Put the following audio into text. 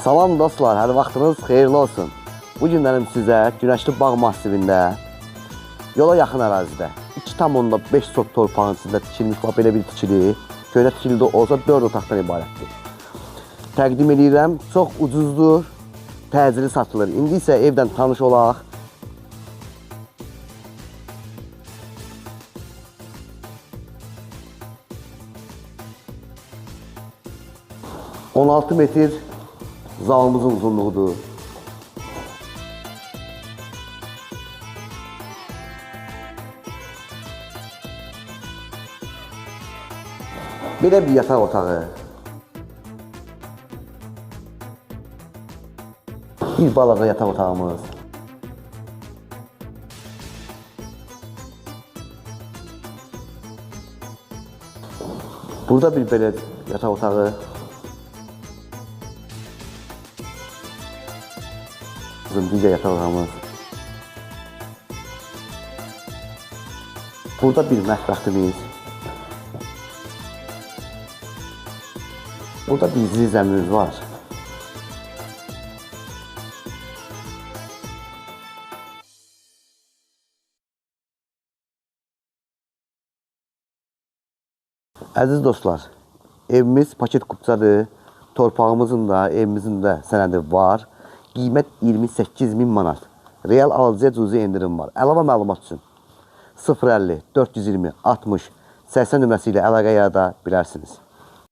Salam dostlar, hər vaxtınız xeyirli olsun. Bu gün mənim sizə Günəşli Bağ masivində, yola yaxın ərazidə 2,5 sot torpağın içində tikilmiş bax belə bir tikili, köhnə tikili də olsa 4 otaqdan ibarətdir. Təqdim edirəm, çox ucuzdur, təcili satılır. İndi isə evdən tanış olaq. ...16 metr zalımızın uzunluğudur. Belə bir yataq otağı. Bir balaca yataq otağımız. Burada bir belə yataq otağı. Digər yataq otağımız. Burada bir mətbəximiz. Burada bir zirzəmimiz var. Əziz dostlar, evimiz paket kupçadır. Torpağımızın da, evimizin də sənədi var. Qiymət 28.000 manat. Real alıcıya cüzi endirim var. Əlavə məlumat üçün 050 420 60 80 nömrəsi ilə əlaqə yarada bilərsiniz.